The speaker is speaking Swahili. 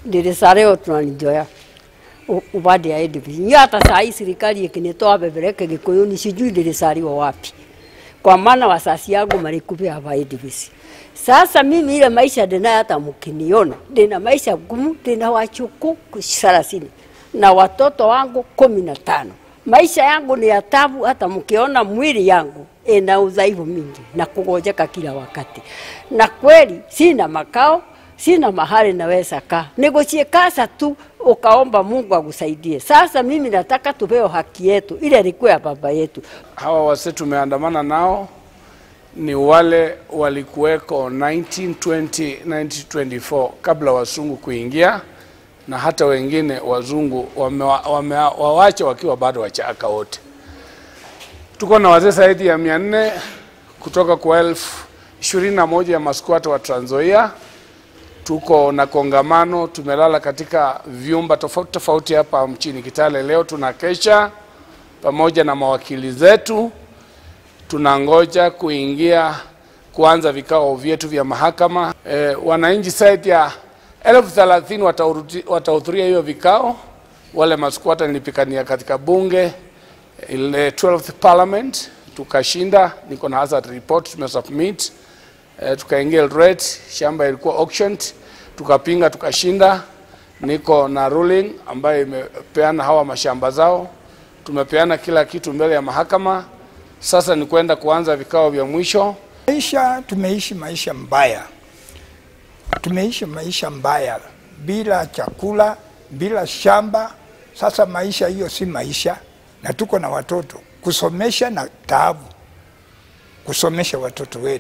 Nilizaliwa tunanjoya upande ya ADP. Hata saa hii serikali ikinitoa bebeleke Gikuyu sijui nilizaliwa wapi. Kwa maana wasasi yangu walikuwa hapa ADP. Sasa mimi ile maisha ndina hata mkiniona, ndina maisha gumu, ndina wachuku 30 na watoto wangu 15. Maisha yangu ni ya taabu, hata mkiona mwili yangu ina udhaifu mingi na kugojeka kila wakati. Na kweli sina makao, sina mahali naweza kaa. Niguchikasa tu ukaomba Mungu akusaidie. Sasa mimi nataka tupewe haki yetu ile ilikuwa ya baba yetu. Hawa wase tumeandamana nao ni wale walikuweko 1920, 1924 kabla wazungu kuingia, na hata wengine wazungu wamewawacha wakiwa bado wachaka wote. Tuko na wazee zaidi ya 400 kutoka kwa 21,000 ya maskwata wa Trans Nzoia. Tuko na kongamano, tumelala katika vyumba tofauti tofauti hapa mchini Kitale. Leo tunakesha pamoja na mawakili zetu. Tunangoja kuingia kuanza vikao vyetu vya mahakama. Wananchi zaidi ya 30,000 watahudhuria hiyo vikao. Wale maskwata nilipikania katika bunge ile 12th Parliament tukashinda, niko na hazard report tumesubmit. Tukaingia Eldoret, shamba ilikuwa auctioned, tukapinga tukashinda. Niko na ruling ambayo imepeana hawa mashamba zao. Tumepeana kila kitu mbele ya mahakama. Sasa ni kwenda kuanza vikao vya mwisho. Maisha tumeishi maisha mbaya. Tumeishi maisha mbaya bila chakula, bila shamba. Sasa maisha hiyo si maisha, na tuko na watoto kusomesha na taabu kusomesha watoto wetu.